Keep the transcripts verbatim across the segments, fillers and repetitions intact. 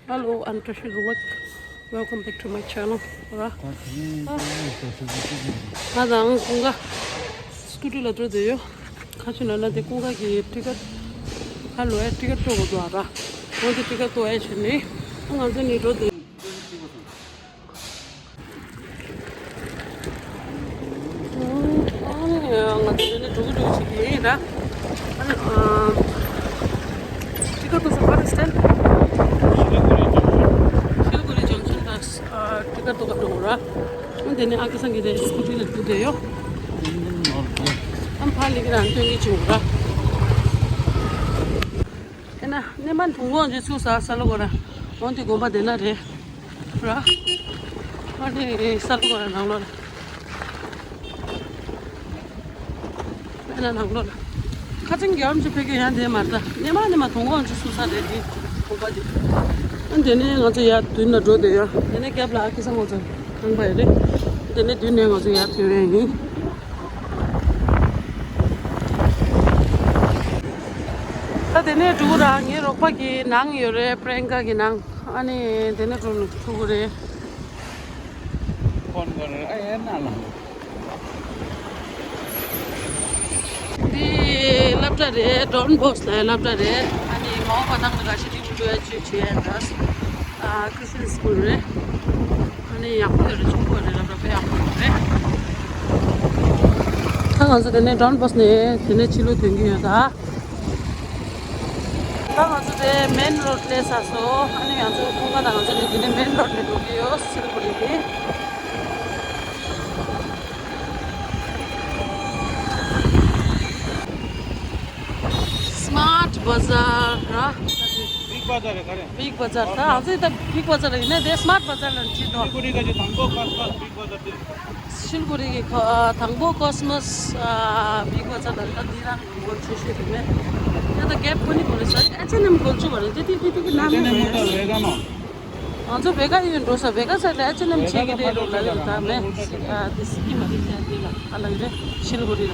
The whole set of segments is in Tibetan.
Hello, I'm Trishul Vlog. Welcome back to my channel. ར། ང་དང་ཀུན་དགའ་སྐུ་ཊི་ལ་འགྲོ་བསྡད་ཡོད། ཁ་ཆུ་ན་ན་དེ་ཀུན་དགའ་གི་ཊི་ཀེ་ཊི་ཁ་ལོ་ཡ་ཊི་ཀེ་ཊི་སྤྲོད་དགོས་འདུག་ར། འོ་དེ་ཊི་ཀེ་ཊི་སྤྲོད་ཡ་བྱས་ནས་ང་ཚོ་ནི་འགྲོ་བསྡད་ཡོད། ང་ཚོ་འདི་ནས་འགྲོ་གི་འགྲོ་གི་ཞིག་ཡིན་ར། ཨ་ནི་ཊི་ཀེ་ཊི་ཐོག་ས་ག་རེ་སི་ཊེན། ཤིལ་གུ་རི་ཇང་ཤན་དང་ཊི་ཀེ་ཊི་ཐོག་འགྲོ་ར། ཨ་དེ་ནས་ཨ་ཁུ་སང་གི་རེད་སྐུ་ཊི་ལ་འགྲོ་བསྡད་ཡོད། ཨ་ཕ་ལི་གི་རང་སྟོན་གི་བྱུང་ར། ཨེ་ན་སྣེ་མ་དུང་གོང་ཅིག་ཚུགས་ས་ས་ལོ་གོ་ར། འོན་ཏེ་དགོན་པ་དེ་ན་རེད། ར། ཨ་ནི་ས་ལོ་གོ་ར་ནང་ལོ་ར། ཨེ་ན་ནང་ལོ་ར། ཁ་ཚིང་རྒྱ་རམ་ཅིག་ཕེ་གི་ཡང་དེ་མ་རེད། སྣེ་མ་སྣེ་མ་དུང་གོང་ཅིག་ཚུགས་ས་རེད་དེ་དགོན་པ་དེ། ཨ་དེ་ནས་ང་ཚོ་ཡར་མདུན་ལ་འགྲོ་བསྡད་ཡོད། དེ་ནས་རྒྱབ་ལ་ཨ་ཁུ་སང་ང་ཚོ་ཁང་པ་ཡོད་རེད། དེ་ནས་མདུན་ནས་ང་ཚོ་ཡར་ཐོན་ཡས་ཡིན། ད་དེ་ནས་འགྲོ་གི་ར། ངའི་རོགས་པ་གི་ནང་ཡོད་རེད། པྲེན་ཀ་གི་ནང་། ཨ་ནི་དེ་ནས་འགྲོ་ནས་ཐུག་གི་རེད། ཕོན་ག་རེ་ཨ་ཡན་ན་ལ། འདི་སློབ་གྲྭ་རེད། ཌོན་བོས་ལ་སློབ་གྲྭ་རེད། ཨ་ནི་མ་འོངས་པ་ནང་ལ་ག་ཤེད་དེ་འགྲོ་ཡ་ཆོས་བྱེད་ཡ་འདྲ། ཨ་ཁི་ཤན་སི་ཀུལ་རེད། ཨ་ནི་ཡག་པོ་ཡོད་རེད། ཆུང་པོ་རེད། སློབ་གྲྭ་དཔེ་ཡག་པོ་ཡོད་རེད། ད་ང་ཚོ་དེ་ནས་ཌོན་བོས་ནས་དེ་ནས་ཕྱི་ལོགས་ཐོན་གྱི་ཡོད་ད། ད་ང་ཚོ་དེ་མེན་རོ་ཌི་སླེབས་ཚར་སོང་། ཨ་ནི་ང་ཚོ་ཁོང་ཁ་དང་ང་ཚོ་དེ་དེ་ནས་མེན་རོ་ཌི་ནས་འགྲོ་གི་ཡོད། སིལ་བུ་རི་དེ། སི་མཱརཊ་བ་ཛར་ར། བིག་བ་ཛར་རེད་ག་རེ། བིག་བ་ཛར། ད་ང་ཚོ་ད་བིག་བ་ཛར་ཡིན་ན་དེ་སི་མཱརཊ་བ་ཛར་ལ་ཅི་དོ། སིལ་བུ་རི་ག་ཅི་དང་པོ་ཁ་ཁ་བིག་བ་ཛར་དེ། སིལ་བུ་རི་གི་ཁ་དང་པོ་ཀོ་སི་མོ་སི་ཨ་བིག་བ་ཛར་དང་ད་འདི་རང་གི་ངོ་ཆེ་ཤོས་རེད་མེད། ད་ད་གེབ་ཁོ་ནི་གོ་རེད་ས་རེད། ཨ་ཅེ་ནམ་གོལ་ཆུ་བ་རེད། དེ་དེ་དེ་དེ་གི་ནམ་ཨ་ཅེ་ནམ་མོ་ད་རེད་ག་མ། ང་ཚོ་བེ་ག་ཡོད་འགྲོ་ས། བེ་ག་ས་ལ་ཨ་ཅེ་ནམ་ཆེ་གི་རེད་འགྲོ་ལ་ཡོད་ད་མེད། ཨ་དེ་སི་ཀི་མ་རེད་ད་དེ་ལ་ཨ་ལ་ཡོད་རེད། སིལ་བུ་རི་ལ་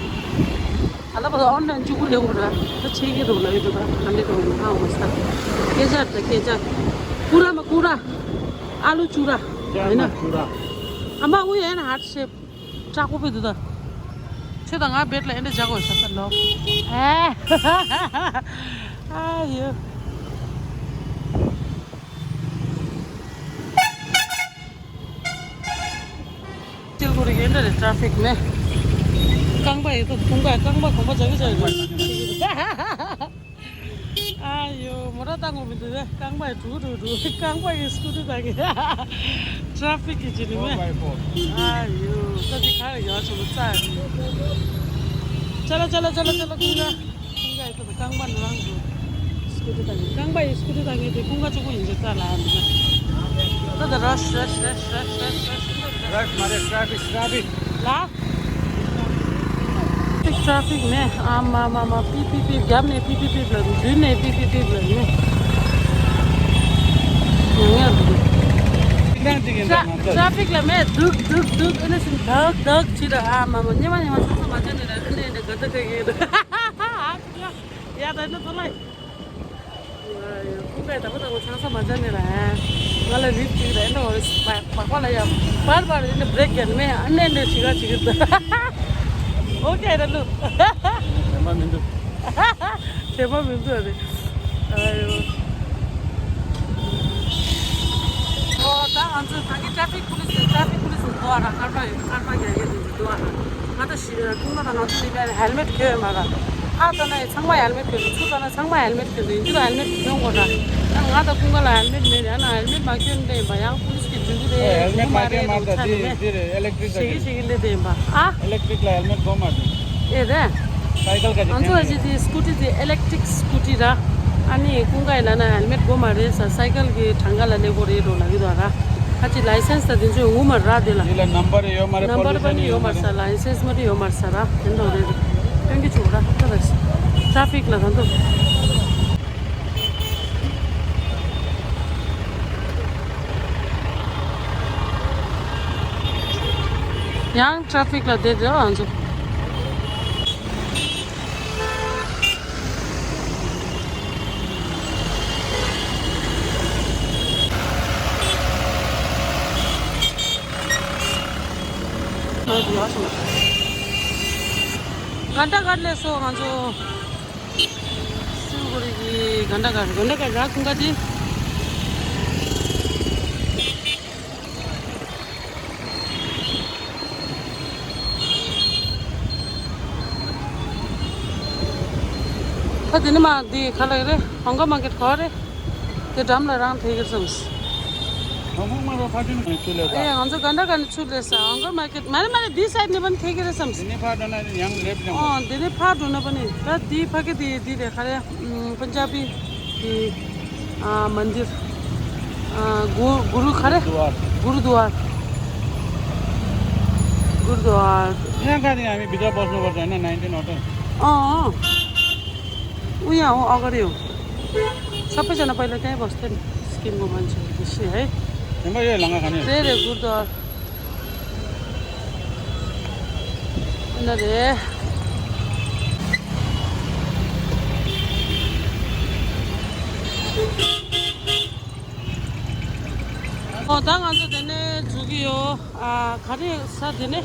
ཨ་ལ་བ་ཨོན་ལན་ཅུ་གུ་ལེ་འོ་ར། ད་ཆེ་གི་རོ་ལ་ཡོད་ད་ག་ལེ་རོ་ཧ་འོ་ས། ཀེ་ཇར་ད་ཀེ་ཇར། ཀུ་ར་མ་ཀུ་ར། ཨ་ལུ་ཅུ་ར། ཡིན་ན། ཨ་མ་འུ་ཡན་ཧར་ཤེབ། ཀྲག་པོ་པོ་འདུག་ད། ཁྱོད་དང་ང་བེད་ལ་ཨེ་འདྲ་བྱ་དགོས་ས་ད་ལོ། ཨེ། ཨ་ཡོ། སིལ་བུ་རི་ཨེ་འདྲ་རེད། ཊ་ཕིག་མེད། རྐང་པ་ཡོད་དོ་ཁུང་པ་རྐང་པ་གོམ་པ་རྒྱག་གི་རྒྱག་གི། ཨ་ཡོ། མོ་ར་བཏང་དགོས་མི་འདུག་རེད། རྐང་པ་ཡི་འགྲོ་གི་འགྲོ་གི་འགྲོ་གི། རྐང་པ་ཡི་སྐུ་ཏི་བཏང་གི། ཊ་ཕིག་གི་བྱེད་ནི་མེད། ཨ་ཡོ། ད་དེ་ག་རེ་ཡོད་ཆོག་པ་རྩ་རེད། ཅ་ལ་ཅ་ལ་ཅ་ལ་ཅ་ལ་ཀུན་དགའ། ཀུན་དགའ་ཡི་ད་རྐང་པ་ནི་རང་གི་སྐུ་ཏི་བཏང་གི། རྐང་པ་ཡི་སྐུ་ཏི་བཏང་གི་དེ་ཀུན་དགའ་གཅིག་པོ་ཡིན་ཅེ་རྩ་ལ་ཡ་མི་ན། ད་ད་ར་ཤ་ཤ་ཤ་ཤ་ཤ་ཤ་ཤ། ར་ཤ་མ་རེད། ཊ་ཕིག་ཊ་ཕིག་ལ། ཊ་ཕིག་ཊ་ཕིག་མེད། ཨ་མ་མ་མ། པི་པི་པི། རྒྱབ་ནས་པི་པི་པི་ལ། མདུན་ནས་པི་པི་པི་ལ་མེད། ཉང་ཉང་འདུག་ཊ་ཕིག་ལ་མེད། སྡུག་སྡུག་སྡུག་ཨེ་ནས་སུན་དག་དག་ཅི་ལ། ཨ་མ་མ། ཉི་མ་ཉི་མ་ཚང་ས་མ་ཅན་ནས་ལ་ཨེ་ནས་ཨེ་ནས་ག་ད་ག་གི་ཡོད། ཡ་ད་ནི་ཐོ་ལ། ཁོང་གིས་དང་པོ་དང་པོ་ཆང་ས་མ་བྱ་ནས་ལ། ང་ལ་རིབ་ཅིག་རེད། འདི་འོ་རེད། མ་མ་པ་ལ་ཡ་བར་བར་འདི་འདྲ་བྷི་རེག་རྒྱག་ནི་མེད། ཨ་ནེ་འདི་ཞིག་ག་ཅིག་རེད། ཨོ་ཁེ་རེད་ལུ། དེ་མ་མི་འདུག་དེ་མ་མི་འདུག་རེད། ཨ་ཡོ། ཨོ་ད་ང་ཚོ་ད་གི་ཊ་ཕིག་པུ་ལི་སི་ཊ་ཕིག་པུ་ལི་སི་འདུག་ཨ་ར། ཀར་པ་ཡོད། ཀར་པ་རྒྱག་ཡས་འདི་འདུག་ཨ་ར། ང་ད་ཞི་ཁུང་ལ་ད་ང་ཚོ་འདི་ལ་ཧེལ་མེད་གྱོན་ཡོད་མ་ར། ཨ་ད་ན་ཡི་ཚང་མ་ཧེལ་མེད་གྱོན་འདུག་ཚུར་ད་ན་ཚང་མ་ཧེལ་མེད་གྱོན་འདུག་ཡིན་གྱི་ད་ཧེལ་མེད་གྱོན་དགོས་ན། ཨ་ང་དང་ཁོང་ག་ལ་ཧེལ་མེད་མེད་ཡང་ན་ཧེལ་མེད་མ་གྱོན་བསྡད་ཡིན་པ། ཡང་པུ་ལིས་ཀྱིས་འཇུ་གི་རེད། ཨེ་ཧེལ་མེད་མ་གྱོན་མ་ད་འདི་འདི་རེད། ཨི་ལེག་ཊིག་ག་ཞིག་ཞིག་ལས་བསྡད་ཡིན་པ། ཨ་ཨི་ལེག་ཊིག་ལ་ཧེལ་མེད་དགོས་མ་རེད། ཨེ་རེད། སའི་ཀལ་ག་ཅིག་ང་ཚོ་ཨ་ཅེ་དེ་སྐུ་ཊི་དེ་ཨི་ལེག་ཊིག་སྐུ་ཊི་ར། ཨ་ནི་ཁོང་ག་ཡི་ལ་ན་ཧེལ་མེད་དགོས་མ་རེད་ས། སའི་ཀལ་གི་གྲངས་ཀ་ལ་ལེགས་པོ་རེད་འགྲོ་ལ་གི་དོ་ར། ཁ་ཅིག་ལའི་སེན་སི་ད་དེ་ཚོ་ཡོང་གི་མ་ར་དེ་ལ། འདི་ལ་ནམ་བར་ཡོད་མ་རེད། ནམ་བར་པོ་ལུ་ཤན་ཡོད་མ་རེད། ལའི་སེན་སི་མ་རེད་ཡོད་མ་རེད་ས་ར། དེ་འདྲ་རེད། སྟོན་གྱི་བྱུང་ར། ད་ད་ཊ་ཕིག་ལ་ད་འདུག་ཡང་ཊ་ཕིག་ལ་བསྡད་དེ་ང་ཚོ། ཡོད་སོང་། གྷན་དྷ་གྷར་སླེབས་སོང་ང་ཚོ། སིལ་གུ་རི་གི་གྷན་དྷ་གྷར། གྷན་དྷ་གྷར་ར་ཁུང་ཀ་དེ། ད་དེ་ནི་མ་དེ་ག་ལ་རེད། ཧོང་ཀོང་མར་ཀེཊ་ག་རེད། དེ་འགྲམ་ལ་རང་ཐེག་གི་སོང་། ཧོང་ཀོང་མ་རོ་ཁ་ཐུན་ནས་ཚུར་སླེབས་ད། ཨེ་ང་ཚོ་གྷན་དྷ་གྷར་ནས་ཚུར་སླེབས་ས། ཧོང་ཀོང་མར་ཀེཊ་མ་རེད་མ་རེད། འདི་སའིཌ་ནས་ཕར་ཐེག་གི་རེད་བསམ། འདི་ནས་ཕར་འགྲོ་ན་ཡང་ལེབ་ལེ། ཨོ་འདི་ནས་ཕར་འགྲོ་ན་ཕར་ནི་ད་འདི་ཕ་གི་འདི་འདི་རེད་ག་རེ། ཨམ་པན་ཇ་བི་གི་ཨ་མན་དིར། ཨ་གུ་གུ་རུ་ག་རེ། གུ་རུ་དུ་ཝར། གུ་རུ་དུ་ཝར། གུ་རུ་དུ་ཝར། यहाँ कहाँ थे? हामी भित्र बस्नुपर्छ होइन, नाइन्टिन होटल। अँ, अँ। ऊ यहाँ हो, अगाडि हो। सबैजना पहिला त्यहीँ बस्थ्यो नि, सिक्किमको मान्छेहरू बेसी है। हेमा, यो लाङ्गा खाने। रे रे गुरुद्वार। न रे। ཨོ་ད་ང་ཚོ་དེ་ནས་འཛུལ་གི་ཡོད། ཨ་ག་རེ་ས་དེ་ནས།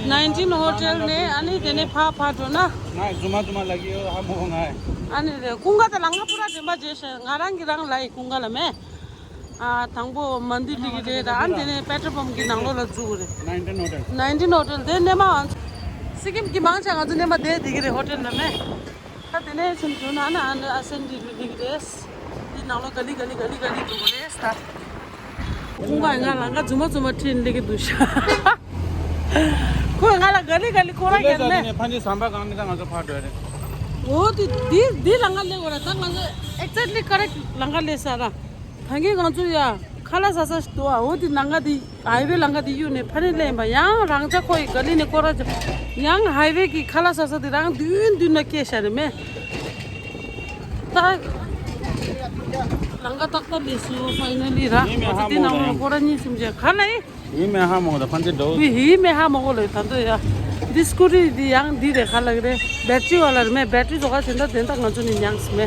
ནའིན་ཊིན་ཧོ་ཊེལ་ནས་ཨ་ནི་དེ་ནས་ཕར་ཕར་འགྲོ་ན། ང་རྫུན་མ་རྫུན་མ་ལབ་ཀྱི་ཡོད། ཧ་མ་གོ་ང་། ཨ་ནི་རེད། ཀུན་དགའ་དང་ལང་ཀ་པུ་ར་དྲན་པ་བརྗེད་ཤག་ང་རང་གིས་རང་ལབ་ཡིན། ཀུན་དགའ་ལ་མེད། ཨ་དང་པོ་མན་དིར་སླེབས་ཀྱི་རེད། ད་ཨ་ནི་དེ་ནས་པེ་ཊྲོལ་པམ་གི་ནང་ལོགས་ལ་འཛུལ་གི་རེད། ནའིན་ཊིན་ཧོ་ཊེལ། ནའིན་ཊིན་ཧོ་ཊེལ་དེ་སྣེ་མ་ང་ཚོ་སི་ཀིམ་གི་མང་ཆེ་ང་ཚོ་སྣེ་མ་དེ་བསྡད་ཀྱི་རེད། ཧོ་ཊེལ་ལ་མེད། ད་དེ་ནས་ཚུར་འགྲོ་ན་ཨ་ནི་ཨ་སེན་དི་ལི་གི་རེད། དེ་ནང་ལོགས་ག་ལི་ག་ལི་ག་ལི་ག་ལི་འགྲོ་གི་རེད་ད། ཁོང་ག་ང་ལ་ང་རྫུན་མ་རྫུན་མ་ཁྲིད་སླེབས་ཀྱི་འདུག་ཤག་ཁོས་ང་ལ་ག་ལི་ག་ལི་ཁོ་རང་ཡར་ནས། ཕན་ཆད་ཟམ་པ་གང་ནས་ད་ང་ཚོ་ཕར་འགྲོ་ཡ་རེད། འོ་དེ་དེ་དེ་ལམ་ཁ་སླེབས་དགོས་ར། ད་ང་ཚོ་exactly correct ལམ་ཁ་སླེབས་ས་ར། ད་གིན་ང་ཚོ་ཡ་ཁ་ལག་ཟ་ས་ཞིག་འདུག་ཨ། འོ་དེ་ལམ་ཁ་དེ། ཧའི་ཝེ་ལམ་ཁ་དེ་གཡུག་ནས་ཕ་ནས་སླེབས་པ། ཡང་རང་ཅག་ཁོ་ཡི་ག་ལི་ནས་སྐོར་ར་ཅོ། ཡང་ཧའི་ཝེ་གི་ཁ་ལག་ཟ་ས་དེ་རང་མདུན་མདུན་ན་སྐྱེལ་བཞག་རེད་མེ། ད་ལམ་ཁ་ཏག་ཏག་སླེབས་སོང་། ཕའི་ནལ་ལི་ར། ཧི་མེ་ཧ་དེ་ནང་ལོགས་ལ་སྐོར་ར་གཉིས་གསུམ་བྱས་ག་ལ་ཡིན། ཧི་མེ་ཧ་མོ་ད་ཕན་ཆད་འགྲོ། ཧི་མེ་ཧ་མོ་གོ་ལ་ད་དོ་ཡ། འདི་སྐུ་ཊི་འདི་ཡང་འདི་རེད། ག་ལ་གི་རེད། བེ་ཊི་རི་ཝ་ལ་རེད་མེ། བེ་ཊི་རི་བཟོ་ག་དེ་འདྲ་དེ་འདྲ་ང་ཚོ་ནི་མྱངས་མེ།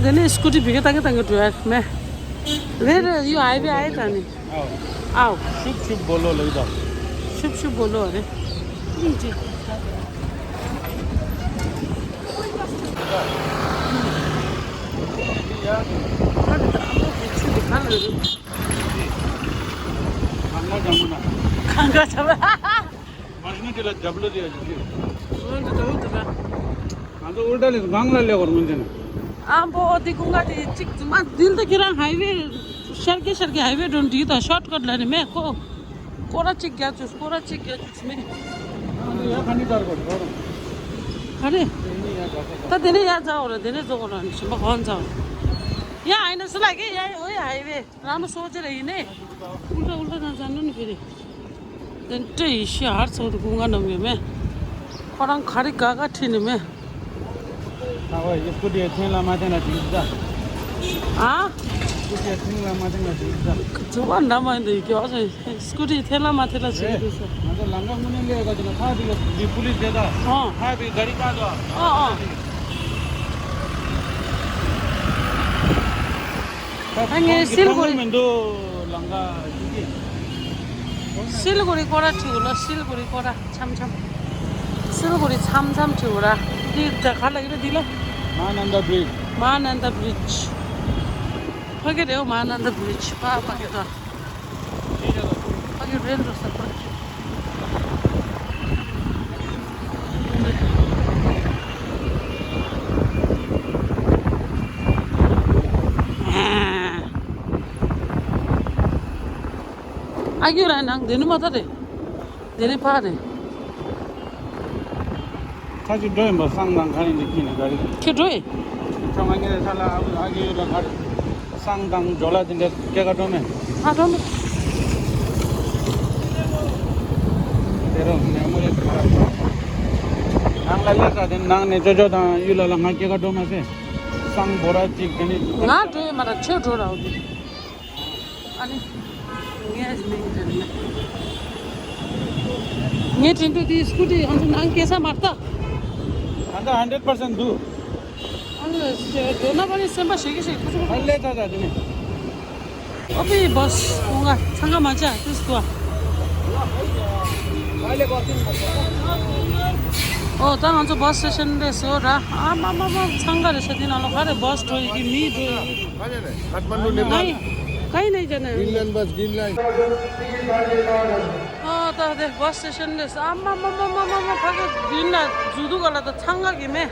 དེ་ནས་སྐུ་ཊི་བི་ག་བཏང་གི་བཏང་གི་འགྲོ་ཡ་མེ། རེད་རེད། ཡོ་ཨའི་བི་ཨའི་ད་ནི། ཨའོ། ཤུབ་ཤུབ་བོ་ལོ་ལེགས་དང་། ཤུབ་ཤུབ་བོ་ལོ་རེད། ཨིན་ཅི། ཁང་ཁ་ཇམ་པོ་ན། ཁང་ཁ་ཇམ་པོ། མ་གཞི་ནས་དེ་ལ་ཇབ་ལོ་དེ་ཡ་ཞིག་ཅིག་འོན་ཏེ་དོ་འདི་ལ། ང་ཚོ་ཨུལ་ཊ་ལི་གང་ལ་སླེབས་པར་མངོན་ཆེན། ཨ་འབོ་འོ་དེ་ཀུན་ག་དེ་གཅིག་མ་འདི་ལྟ་ཁྱེད་རང་ཧའི་ཝེ། ཤར་གི་ཤར་གི་ཧའི་ཝེ་འགྲོ་འདི་དང་ཤོར་ཀཊ་ལ་ནི་མེད་ཁོ། སྐོར་ར་གཅིག་རྒྱག་བཅུག་སྐོར་ར་གཅིག་རྒྱག་བཅུག་མེད། ང་ཚོ་ཡ་ཁ་ནི་དར་གོ་རོ། ག་རེ། དེ་ནི་ཡ་རྒྱག་ས། ད་དེ་ནས་ཡ་འཛའ་འོ་ར། དེ་ནས་རྫོགས་འོ་ར། ནི་ཞིམ་པ་གོ་འཛའ་འོ། ཡ་ཨའི་ན་སུ་ལ་གི་ཡ་འོ་ཡ་ཧའི་ཝེ། རང་ལ་སོ་ཅི་ར་ཡིན་ནི། ཨུལ་ཊ་ཨུལ་ཊ་ན་ཛན་ནོ་ནི་ཕི་རི། དེ་ནི་ཏྲེ་ཡི་ཤི་ཧར་ཚོགས་དུ་ཀུན་ག་ནམ་ཡོད་མེད། ཁོ་རང་ག་རེ་ག་ག་ཁྲིད་ནི་མེད། ཨ་ཝ་ཡི་སྐུ་ཊི་ཡ་ཐེངས་ལ་མ་ཐེངས་ལ་དྲིས་ཟ། ཨ། སྐུ་ཊི་ཡ་ཐེངས་ལ་མ་ཐེངས་ལ་དྲིས་ཟ། ཚོ་བ་འདྲ་མ་ཡིན་དུ་ཡི་གེ་བ་ཚོ་སྐུ་ཊི་ཐེངས་ལ་མ་ཐེངས་ལ་ཁྲིད་ཀྱི་འདུག་ཟེར། ང་ཚོ་ལམ་ཁ་དངོས་གནས་སླེབས་ཡོད་ཀ་ཅིག་ན་ཕ་དེ་ག་དེ་པུ་ལིས་དེ་ད། ཨ། ཕ་བི་ག་རི་ཀ་དོ། ཨ་ཨ། ད་ངས་སིལ་གོ་རི། མི་འདུག་ལམ་ཁ་ཅིག་གི། སིལ་གོ་རི་སྐོར་ར་ཁྲིད་གོ་ལ། སིལ་གོ་རི་སྐོར་ར་འཆམ་འཆམ། སིལ་གོ་རི་འཆམ་འཆམ་ཁྲིད་གོ་ར། འདི་ད་ག་ལ་གི་རེད་འདི་ལ། མ་ཧཱ་ནན་ད་བྷི་རིཇ། མ་ཧཱ་ནན་ད་བྷི་རིཇ། ཕ་གི་རེད་མ་ཧཱ་ནན་ད་བྷི་རིཇ། ཕ་ཕ་གི་ད། ཕ་གི་རེད་འགྲོ་ས་ཕ་གི། ཨ་ཁྱོད་རང་ནང་དེ་ནི་མ་ཐག་རེད། དེ་ནི་ཕ་རེད། ཁ་ཅིག་འགྲོ་ཡིན་པ་སང་དང་ག་རེ་འདི་ཁྱི་ནི་ག་རེ། ཁྱོད་འགྲོ་ཡིན། ཁྱོད་ང་ངའི་ས་ལ་ཨ་ཁུ་ཨ་ཁྱི་ཡོད་ལ་ག་རེ། སང་དང་ཇོ་ལ་དེ་འདྲ་སྐྱེ་ག་འགྲོ་མེད། ཨ་འགྲོ་མེད། དེ་རུ་ནས་མོ་རེ་ཁ་ར་ནང་ལ་སླེབས་ས་དེ་ནང་ནས་ཅོ་ཅོ་དང་གཡུ་ལ་ལ་ང་སྐྱེ་ག་འགྲོ་མ་ཟེར། སང་བོ་ར་ཅིག་དེ་ནི། ང་འགྲོ་ཡོད་མ་ར་ཁྱོད་འགྲོ་ར་འོ་དེ། ཨ་ནི། ངས་ཨ་ཅི་མིང་དྲན་ན། ངས་དྲན་དུས་དེའི་སྐུ་ཊི་ང་ཚོ་ནང་སྐྱེལ་ས་མ་རེད་ད། ད་ལྟ་ཧན་ཌེཌ་པར་སེན་ཊི་འདུག་ཨ་ནི་འགྲོ་ན་པ་ནི་སེམས་པ་ཞེ་གི་ཞེ་གི་ཁུ་ཆུ་ཁུ་ཆུ། ཨ་ལས་ད་ད་དེ་ནི། ཨོ་པི་བྷ་སི་ཀུན་དགའ་འཚང་ཁ་མ་ཆག་ཏིས་ཏུ། ཨོ་ད་ང་ཚོ་བྷ་སི་སི་ཊེ་ཤན་ལས་སོ་ར། ཨ་མ་མ་མ་འཚང་ཁ་རེད་ཤག་དེ་ནང་ལོགས་ག་རེ་བྷ་སི་འགྲོ་ཡི་གི་མི་འགྲོ་ཡི་གི། काठमाडौँ नेपाल। नहीं, कहीं नहीं जाना है। ग्रिनल्यान्ड बस, ग्रिनल्यान्ड। अँ, त दे बस स्टेसन दे आम्मामामामामा फके दिन जुदु गला त छाङ्गा घिमे।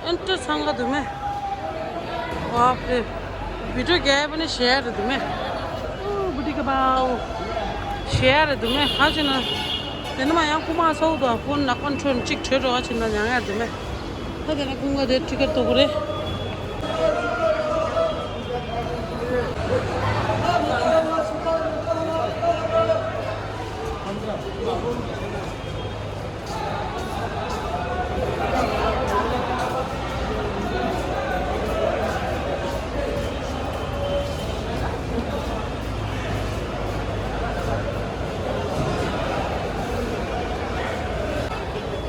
अन्त छाङ्गा धुमे। बाफ रे। भिडियो ग्याए पनि सेयर धुमे। ओ बुढीको बाउ। सेयर धुमे खाँचेन। तेनमा यहाँ कुमा सौ द फोन नकन छोन चिक छोरो अछि न यहाँ धुमे। ཁ་དེ་ན་ཀུན་དགའ་དེ་ཊི་ཀེཊ་ཐོག་རེད།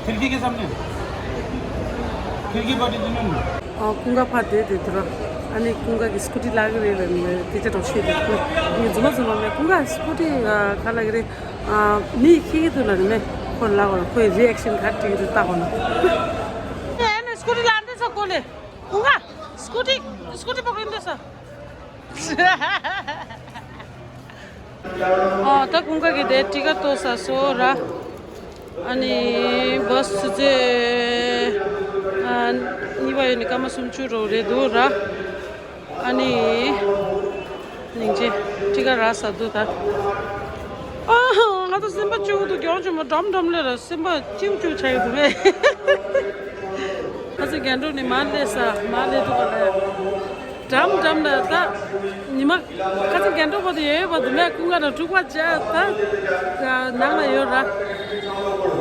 खिड़की के सामने। खिड़की बड़ी दुनिया में। ཨ་ཀུན་དགའ་ཕར་བསྡད་དེ་དུ་ར། ཨ་ནི་ཀུན་དགའ་གི་སྐུ་ཊི་ལག་གི་རེད་ལ་ནི་དེ་ཅི་འགྲོ་ཤེས་དེ་ཀུན་ངས་རྫུན་མ་རྫུན་མ་མེད། ཀུན་དགའ་སྐུ་ཊི་ག་ལག་གི་རེད། ཨ་མི་ཁྱི་གི་དུ་ལ་ནི་མེད། ཁོ་ལ་གོ་ལ་ཁོའི་རི་ཨེག་ཤན་ག་ཏི་གི་དུ་ལྟ་གོ་ལ། ཨ་ནི་སྐུ་ཊི་ལ་འདི་ས་གོ་ལེ། ཀུན་དགའ་སྐུ་ཊི་སྐུ་ཊི་པོ་གི་འདི་ས། ཨ་ད་ཀུན་དགའ་གི་དེ་ཊི་ཀེཊ་ཏོ་ས་སོ་ར། ཨ་ནི་བྷ་སི་ཚེ་ཨ་གཉིས་པ་ཡོད་ནི་སྐར་མ་སུམ་ཅུ་རོ་རེད་འདུག་ར། ཨ་ནི་སྙིང་རྗེ་ཊི་ཀེཊ་ར་ས་འདུག་ད། ཨ་ང་ད་སེམས་པ་སྐྱོ་འདུག་གྱོང་ཆེན་མོ་འགྲམ་འགྲམ་ལས་ར་སེམས་པ་སྐྱིད་སྐྱིད་ཆགས་ཡོད་འདུག་གས། ཁ་སང་རྒྱ་འབྲོག་ནས་མར་སླེབས་ས་མར་སླེབས་འདུག་ག་ལ། འགྲམ་འགྲམ་ལ་ད་ཉི་མ་ཁ་སང་རྒྱ་འབྲོག་པ་དེ་ཡོད་པ་དུ་མས་ཀུན་དགའ་དང་འབྲུག་པ་བཅས་ད་ནང་ལ་ཡོད་ར།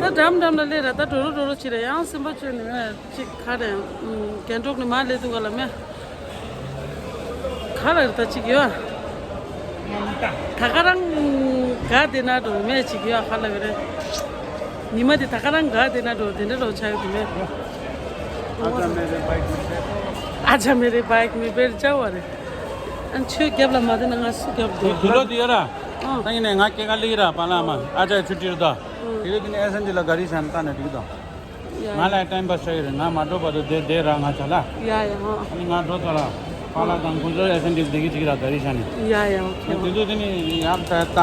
ད་འགྲམ་འགྲམ་ལ་སླེབས་ར་ད་འགྲོ་རོ་འགྲོ་རོ་བྱེད་ར་ཡང་སེམས་པ་སྐྱོ་ནས་ཅིག་ག་རེ་རྒྱ་འབྲོག་ནས་མར་སླེབས་འདུག་ག་ལ་མས། ག་ལ་རེད་ད་ཅིག་ཡོད། ད་ག་རང་ག་དེ་ན་འགྲོ་མས་ཅིག་ཡོད་ག་ལ་ག་རེད། ཉི་མ་དེ་ད་ག་རང་ག་དེ་ན་འགྲོ་དེ་འདྲ་རོ་ཆགས་ཡོད་དེ་མས། आजा मेरे बाइक में बैठ जाओ। अरे ཁྱོད་རྒྱབ་ལ་མ་བསྡད་ན་ང་སུ་རྒྱབ་འགྲོ། དུ་ལོ་དེ་ཡོད་ར། ད་ཡིན་ནས་ང་སྐྱེ་ཁ་ལི་ར་པ་ལ་མ་ཨ་ཅག་ཆུ་ཁྲིར་ད། དེ་ལོ་དེ་ནས་ཨེ་སན་ཇི་ལ་ག་རི་ཤན་ད་ནས་དུས་ད། ང་ལ་ཊའིམ་པ་སི་ཆགས་ཡོད་རེད། ང་མ་འགྲོ་བར་དུ་བསྡད་བསྡད་ར་ང་ཆ་ལ། ཡ་ཡ་ཧ། ཨ་ནི་ང་འགྲོ་ཚར་ར། པཱ་ལགས་དང་ཁོང་ཚོ་ཨེ་སན་ཌི་བསྡད་ཀྱི་ཅིག་ར་ད་རི་ཤ་ནི། ཡ་ཡ་ཧ། དེ་ཚོ་དེ་ནི་ཡག་ད་ད།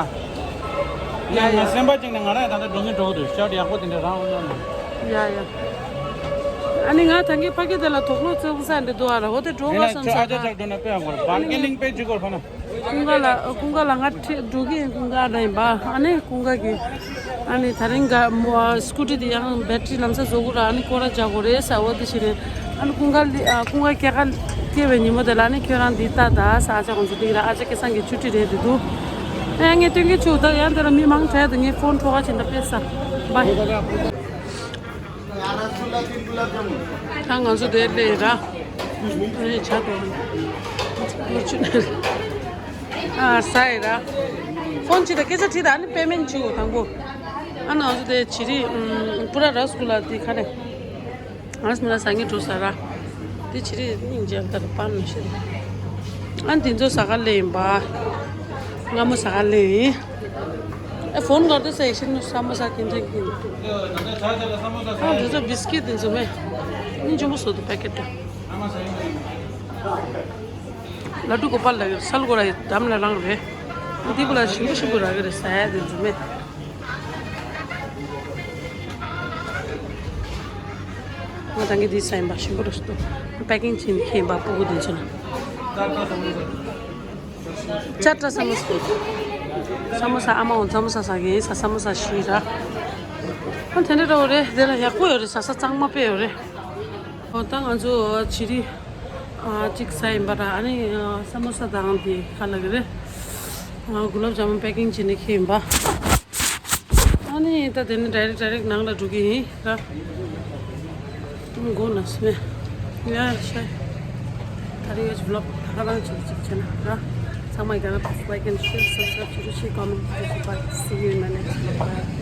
ཡ་ཡ་ང་སེམས་པ་གཅིག་ནས་ང་རང་ཡང་ད་ལྟ་འགྲོ་གི་འགྲོ་གི་འདུག་ཤར་ཡག་པོ་དེ་འདྲ་རང་འོང་ན། ཡ་ཡ། ཨ་ནི་ང་ད་གིན་ཕ་གི་དེ་ལ་དོགས་སློང་བཙོག་ས་འདི་འདུག་ཨ་ར་འོ་དེ་འགྲོ་དེ་ག་ན་བསམ་ཚོ་ས་ཨ་ཅག་ད། ཅག་འགྲོ་ན་དཔེ་ཡག་པོ་རེད། པར་ཀིང་ལིང་དཔེ་ཅིག་གོ་ཕ་ན། ཀུན་དགའ་ལ་ཀུན་དགའ་ལ་ང་ཁྲིད་འགྲོ་གི་ཡིན། ཀུན་དགའ་ལ་ཡིན་པ། ཨ་ནི་ཀུན་དགའ་གི་ཨ་ནི་ད་རིང་ག་མོ་སྐུ་ཊི་དེ་ཡང་བེ་ཊི་རི་ལམ་སང་བཟོ་དགོས་ར། ཨ་ནི་སྐོར་ར་རྒྱག་དགོས་རེད་ཟེར་བ་དེ་བྱས་ནས་ཨ་ནི་ཀུན་དགའ་ལི་ཨ་ཀུན་དགའ་སྐྱེས་ཁ་སྐྱེས་པའི་ཉིན་མོ་དེ་ལ་ཨ་ནི་ཁྱོད་རང་འདི་ལྟ་ད་ཟེར། ཨ་ཅག་ཁོང་ཚོ་འདི་ར་ཨ་ཅག་སྐལ་བཟང་གི་ཆུ་ཊི་རེད་འདི་འདུག་ཨ་ངས་སྟོན་གྱི་ཆུ་ད་ཡང་དེ་ལ་མི་མང་དྲགས་དུ་ངས་ཕོན་འཕྲོག་ག་ཕྱིན་ད་དཔེ་ས་བྷའི། ད་ང་ཚོ་དེར་སླེབས་ར། ཨ་ནི་ཆ་དང་། ལོ་ཆུ་ནས། ཨ་ས་ཡི་ར། ཕོན་ཅི་ད་སྐད་ཆ་དྲིས་ད་ཨ་ནི་པེ་མེན་ཅི་འོ་དང་པོ། ཨ་ནི་ང་ཚོ་དེ་བྱི་རི་པུ་ར་ར་སྐུ་ལ་དེ་ཁ་ནས། ང་སྨི་ལ་ས་ངེ་འགྲོ་ས་ར། དེ་བྱི་རི་སྙིང་རྗེ་ལྟར་པར་མི་ཤེས། ཨ་ནི་དེ་ཚོ་ཟ་ག་སླེབས་ཡིན་པ། སྔ་མོ་ཟ་ག་སླེབས་ཡིན། ए फोन गर्दै छ एकछिन समोसा किन्छ कि किन। अँ, त्यो चाहिँ बिस्किट दिन्छु म। नि जुम्बो सोध्नु प्याकेट। लड्डु गोपाल लाग्यो सल गोरा दाम ला लाङ रे। दिबुला शिम्बु शिम्बु रागे रे साया दिन्छु म। म तंगे दि साइम बा शिम्बु रस्तो। प्याकिङ छिन खे बा पुगु दिन्छु न। चारवटा समोसा। समोसा आमा हुन्छ, समोसा सके, समोसा सिरा। अनि थेने रौ रे, देला याको हो रे, ससा चाङमा पे हो रे। हो त ङन्जु छिरी चिक साइम बरा अनि समोसा दाङ दि खालक रे। गुलाब जामुन packing छिने खेम बा। अनि त देने direct direct नाङ ला ढुकी ही र। गो नस्मे। या शाय। तारी यस vlog थारा दाङ छिक छिक छेना र। समय गाना like and share, subscribe छिक छिक comment छिक छिक bye। See you in my next vlog. Bye.